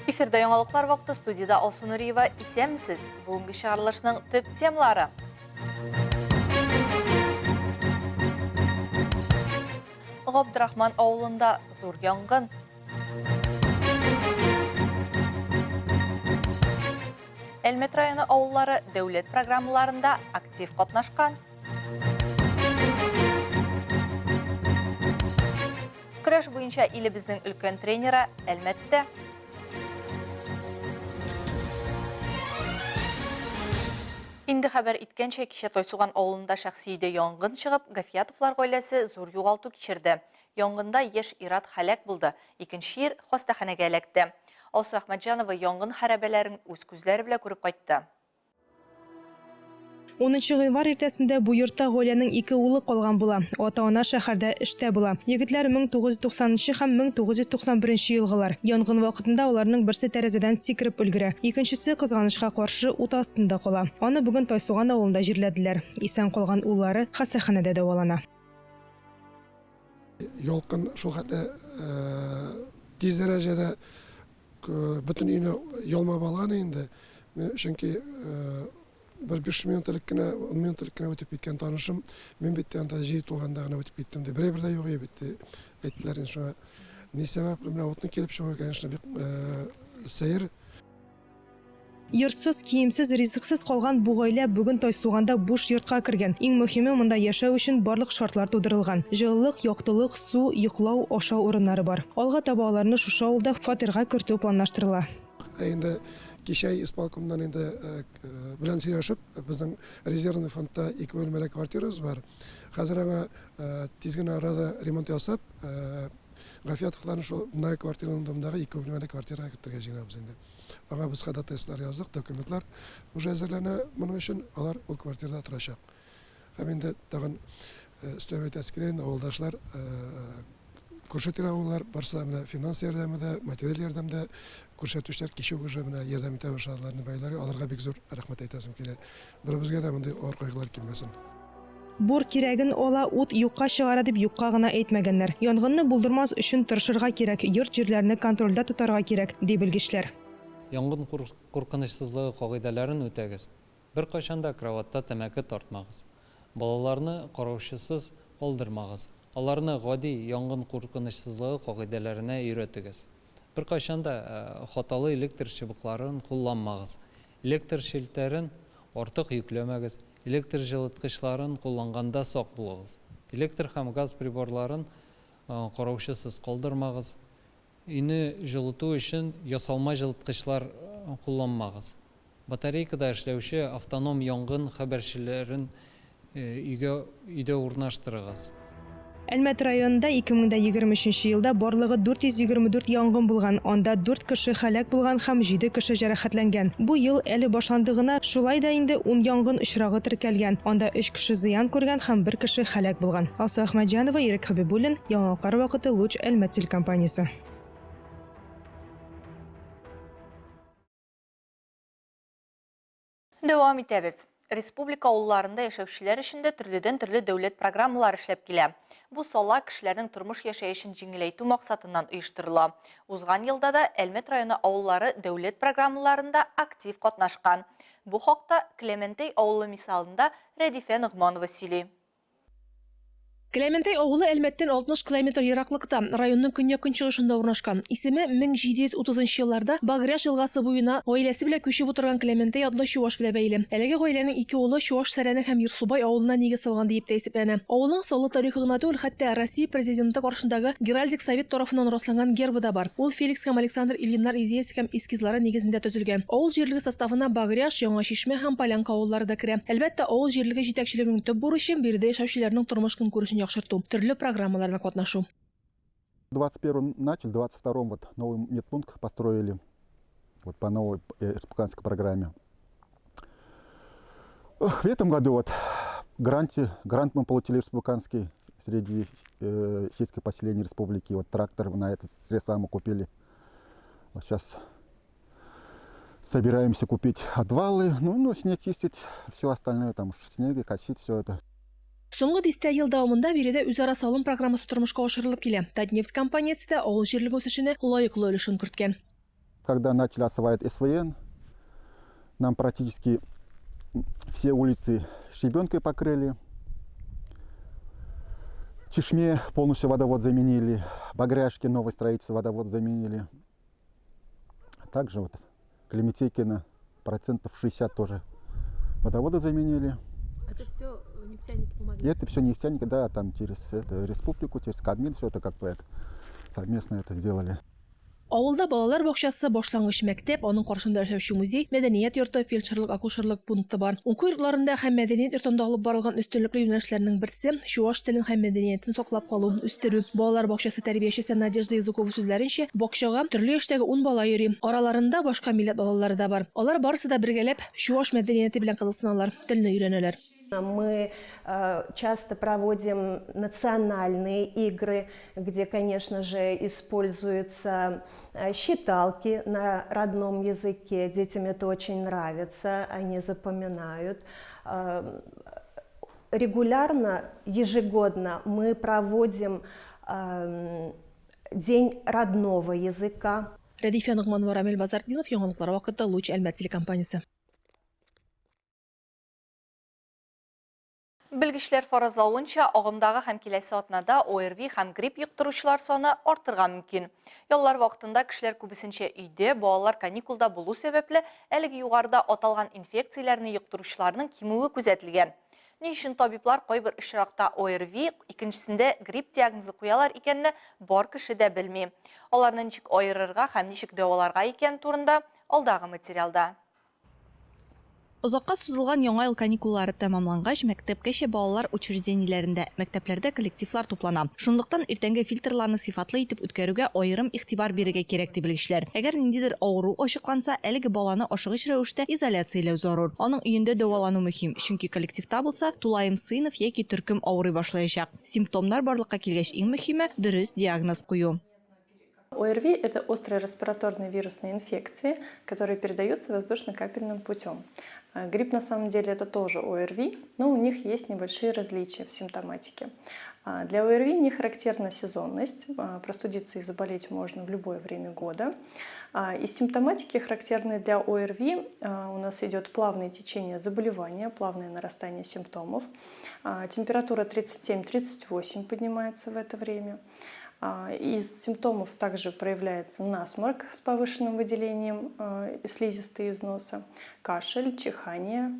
Эфирда яңалыклар вакыты студиядә Алсу Нуриева. Исәнмесез. Бүгенге чыгарылышның төп темалары. Габдрахман авылында зур янгын. Әлмәт районы авыллары дәүләт программаларында актив катнашкан. Көрәш буенча илебезнең өлкән тренеры Әлмәттә. Инде хәбәр иткәнчә, кичә Тайсуган авылында шәхси өйдә янгын чыгып, Гафиятовлар гаиләсе зур югалту кичерде. Янгында яшь ир-ат һәлак булды, икенче ир хастаханәгә эләкте. Алсу Әхмәтҗанова янгын хәрабәләрен үз күзләре белән күреп кайтты. Унынчы гыйнвар иртәсендә бу йортта гаиләнең ике улы калган була. Ата-ана шәһәрдә эштә була. Егетләр 1990 нчы һәм 1991 елгылар. Янгын вакытында аларның берсе тәрәзәдән сикереп өлгерә. Икенчесе, кызганычка каршы, ут астында кала. Аны бүген Тайсуган авылында җирләделәр. Исән калган уллары хастаханәдә дәвалана. Ялкын шул хәтле тиз дәрәҗәдә бөтен өйне ялмап алган инде. Чөнки бер 5 минут элек кенә, 10 минут элек кенә үтеп киткән танышым, мин бит анда җәй тулганда гына үтеп киттем ди. Берәй бер дә юк иде бит ди. Әйттеләр инде шуңа. Ни сәбәпле менә утның килеп чыгуы, конечно, бик сәер. Йортсыз, киемсез, ризыксыз калган бу гаилә бүген Тайсуганда буш йортка кергән. Иң мөһиме, монда яшәү өчен барлык шартлар тудырылган. Җылылык, яктылык, су, йоклау, ашау урыннары бар. Алга таба аларны шушы авылда фатирга кертү планлаштырыла. Ә инде кичә исполкомнан инде белән сөйләшеп, безнең резервный фондта ике бүлмәле квартирабыз бар. Хәзер аңа тиз генә арада ремонт ясап, Гафиятовларны шул многоквартирный домдагы ике бүлмәле квартирага кертергә җыенабыз инде. Аңа без ходатайстволар яздык, документлар уже әзерләнә моның өчен, алар ул квартирада торачак. Һәм инде тагын өстәп әйтәсе килә инде, авылдашлар, күрше-тирә авыллар барса, менә финанс ярдәме дә, материаль ярдәм дә күрсәтүчеләр кичә үк уже менә ярдәм итә башладылар инде аларга бик зур рәхмәт әйтәсем килә. Беребезгә дә мондый авыр кайгылар килмәсен. Бур кирәген ала, ут юкка чыгара дип юкка гына әйтмәгәннәр. Янгынны булдырмас өчен тырышырга кирәк, йорт-җирләрне контрольдә тотарга кирәк, ди белгечләр. Янгын куркынычсызлыгы кагыйдәләрен үтәгез. Беркайчан да кроватьта тәмәке тартмагыз. Балаларны караучысыз калдырмагыз. Аларны гади янгын куркынычсызлыгы кагыйдәләренә өйрәтегез. Беркайчан да хаталы электр чыбыкларын кулланмагыз. Электр челтәрен артык йөкләмәгез, электр җылыткычларын кулланганда сак булыгыз. Электр һәм газ приборларын караучысыз калдырмагыз. Өйне җылыту өчен ясалма җылыткычлар кулланмагыз. Батарейкада эшләүче автоном янгын хәбәрчеләрен өйгә өйдә урнаштырыгыз. Әлмәт районында 2023 нче елда барлыгы 424 янгын булган, анда дүрт кеше һәлак булган һәм җиде кеше җәрәхәтләнгән. Бу ел әле башланды гына, шулай да инде ун янгын очрагы теркәлгән, анда өч кеше зыян күргән һәм бер кеше һәлак булган. Алсу Әхмәтҗанова, Ирек Хәбибуллин, Яңалыклар вакыты, Луч, Әлмәт телекомпаниясе. Дәвам итәбез. Республика авылларында яшәүчеләр өчен дә төрледән-төрле дәүләт программалары эшләп килә. Бу сала кешеләрнең тормыш-яшәешен җиңеләйтү максатыннан оештырыла. Узган елда да Әлмәт районы авыллары дәүләт программаларында актив катнашкан. Бу хакта Кләмәнтәй авылы мисалында Рәдифә Ногманова сөйли. Кләмәнтәй авылы Әлмәттән 60 километр ераклыкта, районның көньяк-көнчыгышында урнашкан. Исеме 1730 нчы елларда Багряж елгасы буена гаиләсе белән күчеп утырган Кләмәнтәй атлы чуаш белән бәйле. Әлеге гаиләнең ике улы Чуаш Сәрәне һәм Ерсубай авылына нигез салган диеп тә исәпләнә. Авылның саллы тарихы гына түгел, хәтта Россия Президенты каршындагы Геральдик совет тарафыннан расланган гербы да бар. Ул Феликс һәм Александр Ильиннар идеясе һәм эскизлары нигезендә төзелгән. Авыл җирлеге составына Багряж, Яңа Чишмә һәм Полянка авыллары да керә. Әлбәттә, авыл җирлеге җитәкчелегенең төп бурычы, биредә яшәүчеләрнең тормыш-көнкүрешен яхшырту, төрле программаларда катнашу. В 21 начали, в 22 вот новый медпункт построили, вот по новой э, республиканской программе. В этом году вот гранте, грант мы получили республиканский среди э, сельских поселений республики. Вот трактор на это средства мы купили. Вот сейчас собираемся купить отвалы, ну, ну снег чистить, все остальное, там уж снеги, косить, все это. Соңгы дистә ел дәвамында биредә үзара салым программасы тормышка ашырылып килә. Татнефть компаниясе дә авыл җирлеге үсешенә лаеклы өлешен керткән. Когда начали осваивать СВН, нам практически все улицы щебенкой покрыли. Чешме полностью водовод заменили, Багряшки новое строительство водовод заменили. Также вот Клементейкино процентов 60 тоже водоводы заменили. Это все нефтяники помогли? Это все нефтяники, да, там через это, республику, через Кабмин, все это как бы совместно это сделали. Авылда балалар бакчасы, башлангыч мәктәп, аның каршында эшләүче музей, мәдәният йорты, фельдшерлык-акушерлык пункты бар. Уку йортларында һәм мәдәният йортында алып барылган өстенлекле юнәлешләрнең берсе, чуаш телен һәм мәдәниятен саклап калу, үстерү. Балалар бакчасы тәрбиячесе Надежда Языкова сүзләренчә, бакчага төрле яшьтәге ун бала йөри. Араларында башка милләт балалары да бар. Алар барысы да бергәләп чуаш мәдәнияте белән кызыксыналар, телне өйрәнәләр. Мы э, часто проводим национальные игры, где, конечно же, используются э, считалки на родном языке. Детям это очень нравится, они запоминают. Э, регулярно, ежегодно мы проводим День родного языка. Рәдифә Ногманова, Рамил Базартдинов, Яңалыклар вакыты, Луч Әлмәт телекомпаниясе. Белгечләр фаразлавынча, агымдагы һәм киләсе атнада ОРВИ һәм грипп йоктыручылар саны артырга мөмкин. Яллар вакытында кешеләр күбесенчә өйдә, балалар каникулда булу сәбәпле, әлеге югарыда аталган инфекцияләрне йоктыручыларның кимүе күзәтелгән. Ни өчен табиблар кайбер очракта ОРВИ, икенчесендә грипп диагнозы куялар икәнне бар кеше дә белми. Аларны ничек аерырга һәм ничек дәваларга икән турында алдагы материалда. Озакка сузылган Яңа ел каникуллары тәмамлангач, мәктәпкәчә балалар учреждениеләрендә, мәктәпләрдә коллективлар туплана. Шунлыктан иртәнге фильтрларны сыйфатлы итеп үткәрүгә аерым игътибар бирергә кирәк, ди белгечләр. Әгәр ниндидер авыру ачыкланса, әлеге баланы ашыгыч рәвештә изоляцияләү зарур. Аның өендә дәвалану мөһим, чөнки коллективта булса, тулаем сыйныф яки төркем авырый башлаячак. Симптомнар барлыкка килгәч, иң мөһиме, дөрес диагноз кую. ОРВИ – это острые респираторные вирусные инфекции, которые передаются воздушно-капельным путем. Э, грипп на самом деле это тоже ОРВИ, но у них есть небольшие различия в симптоматике. А, для ОРВИ не характерна сезонность, а, простудиться и заболеть можно в любое время года. А, из симптоматики, характерной для ОРВИ, у нас идет плавное течение заболевания, плавное нарастание симптомов. Температура 37-38 поднимается в это время. Из симптомов также проявляется насморк с повышенным выделением слизистой из носа, кашель, чихание,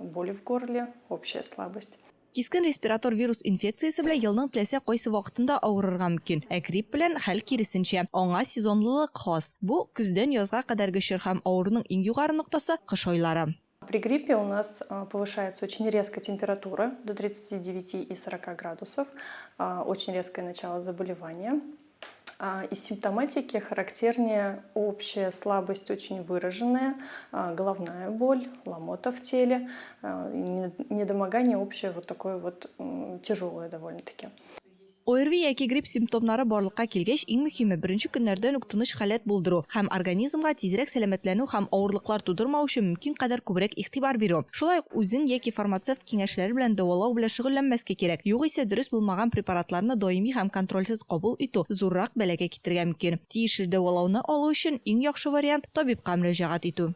боли в горле, общая слабость. Кискен респиратор вирус инфекциясе белән елның теләсә кайсы вакытында авырырга мөмкин. Ә грипп белән хәл киресенчә, аңа сезонлылык хас. Бу, көздән язга кадәрге чор һәм авыруның иң югары ноктасы, кыш айлары. При гриппе у нас повышается очень резко температура до 39 и 40 градусов, очень резкое начало заболевания. Из симптоматики характернее общая слабость очень выраженная, головная боль, ломота в теле, недомогание общее вот такое вот тяжелое довольно-таки. ОРВИ яки грипп симптомнары барлыкка килгәч, иң мөһиме, беренче көннәрдән үк тыныч халәт булдыру һәм организмга тизрәк сәламәтләнү һәм авырлыклар тудырмау өчен мөмкин кадәр күбрәк игътибар бирү. Шулай ук үзең яки фармацевт киңәшләре белән дәвалау белән шөгыльләнмәскә кирәк, югыйсә дөрес булмаган препаратларны даими һәм контрольсез кабул итү зуррак бәлагә китерергә мөмкин. Тиешле дәвалауны алу өчен иң яхшы вариант, табибка мөрәҗәгать итү.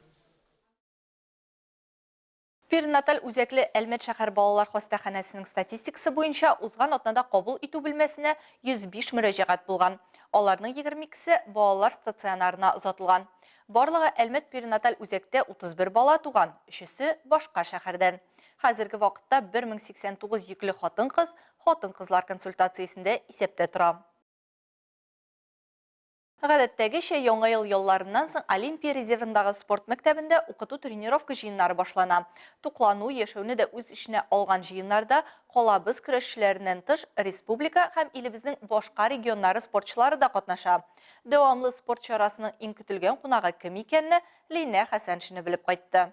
Перинаталь үзәкле Әлмәт шәһәр балалар хастаханәсенең статистикасы буенча узган атнада кабул итү бүлмәсенә 105 мөрәҗәгать булган. Аларның 22-се балалар стационарына озатылган. Барлыгы Әлмәт перинаталь үзәктә 31 бала туган, өчесе башка шәһәрдән. Хәзерге вакытта 1089 йөкле хатын-кыз хатын-кызлар консультациясендә исәптә тора. Гадәттәгечә, Яңа ел ялларыннан соң Олимпия резервындагы спорт мәктәбендә укыту-тренировка җыеннары башлана. Туклану, яшәүне дә үз эченә алган җыеннарда калабыз көрәшчеләреннән тыш, республика һәм илебезнең башка регионнары спортчылары да катнаша. Дәвамлы спорт чарасының иң көтелгән кунагы кем икәнне Линә Хәсәншина белеп кайтты.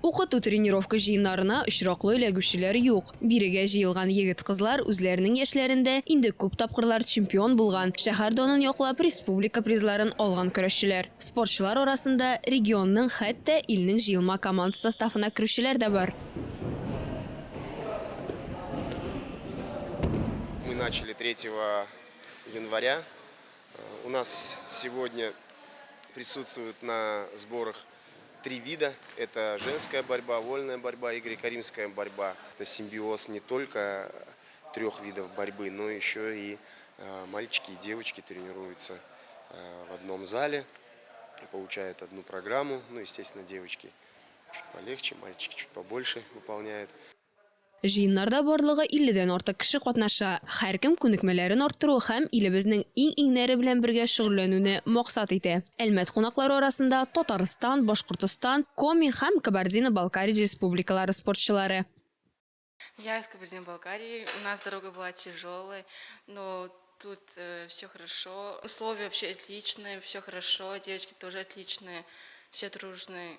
Укыту-тренировка җыеннарына очраклы эләгүчеләр юк. Бирегә җыелган егет-кызлар үзләренең яшьләрендә инде күп тапкырлар чемпион булган, шәһәр данын яклап республика призларын алган көрәшчеләр. Спортчылар арасында регионның, хәтта илнең җыелма командасы составына керүчеләр дә бар. Мы начали 3 января. У нас сегодня присутствуют на сборах три вида. Это женская борьба, вольная борьба и греко-римская борьба. Это симбиоз не только трех видов борьбы, но еще и мальчики и девочки тренируются в одном зале, получают одну программу. Ну, естественно, девочки чуть полегче, мальчики чуть побольше выполняют. Җыеннарда барлыгы 50 дән артык кеше катнаша. Һәркем күнекмәләрен арттыру һәм илебезнең иң-иңнәре белән бергә шөгыльләнүне максат итә. Әлмәт кунаклары арасында Татарстан, Башкортостан, Коми һәм Кабардино-Балкария республикалары спортчылары. Я из Кабардино-Балкарии. У нас дорога была тяжелой, но тут все хорошо. Условия вообще отличные, все хорошо, девочки тоже отличные, все дружные,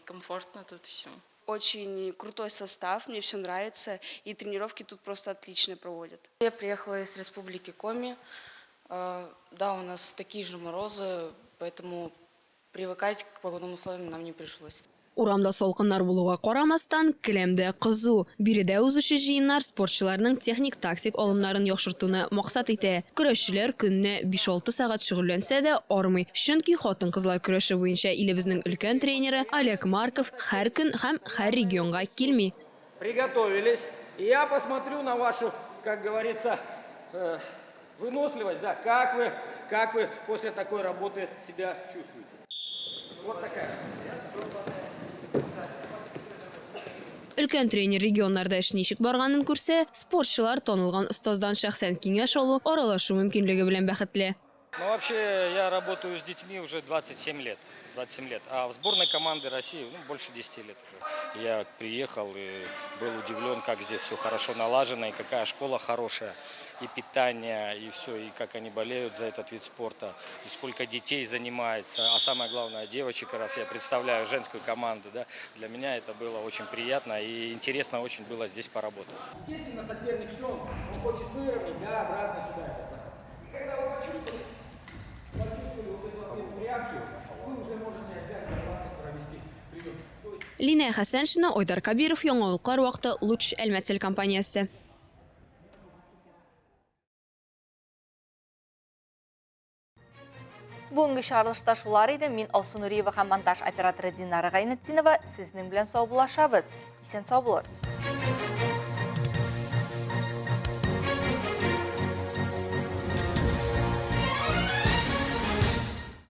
комфортно тут все. Очень крутой состав, мне все нравится, и тренировки тут просто отлично проводят. Я приехала из республики Коми. Да, у нас такие же морозы, поэтому привыкать к погодным условиям нам не пришлось. Урамда салкыннар булуга карамастан, келәмдә кызу. Биредә узучы җыеннар спортчыларның техник-тактик алымнарын яхшыртуны максат итә. Көрәшчеләр көненә биш-алты сәгать шөгыльләнсә дә армый, чөнки хатын-кызлар көрәше буенча илебезнең өлкән тренеры Олег Марков һәр көн һәм һәр регионга килми. Приготовились. Я посмотрю на вашу, как говорится, выносливость, да, как вы, как вы после такой работы себя чувствуете. Вот такая. Өлкән тренер регионнарда эш ничек барганын күрсә, спортчылар танылган остаздан шәхсән киңәш алу, аралашу мөмкинлеге белән бәхетле. Ну, вообще, я работаю с детьми уже 27 лет. 27 лет. А в сборной команды России ну, больше 10 лет уже. Я приехал и был удивлен, как здесь все хорошо налажено, и какая школа хорошая, и питание, и все, и как они болеют за этот вид спорта, и сколько детей занимается, а самое главное, девочек, раз я представляю женскую команду, да, для меня это было очень приятно и интересно очень было здесь поработать. Естественно, соперник что он? Он хочет выровнять, да, обратно сюда этот заход. И когда вы почувствовали, почувствовали вот эту ответную реакцию, вы уже можете опять ворваться, провести прием. Линә Хәсәншина, Айдар Кабиров, Яңалыклар вакыты, Луч Әлмәт телекомпаниясе. Бүгенге чыгарылышта шулар иде. Мин Алсу Нуриева һәм монтаж операторы Динара Гайнетдинова сезнең белән саубуллашабыз. Исән сау булыгыз.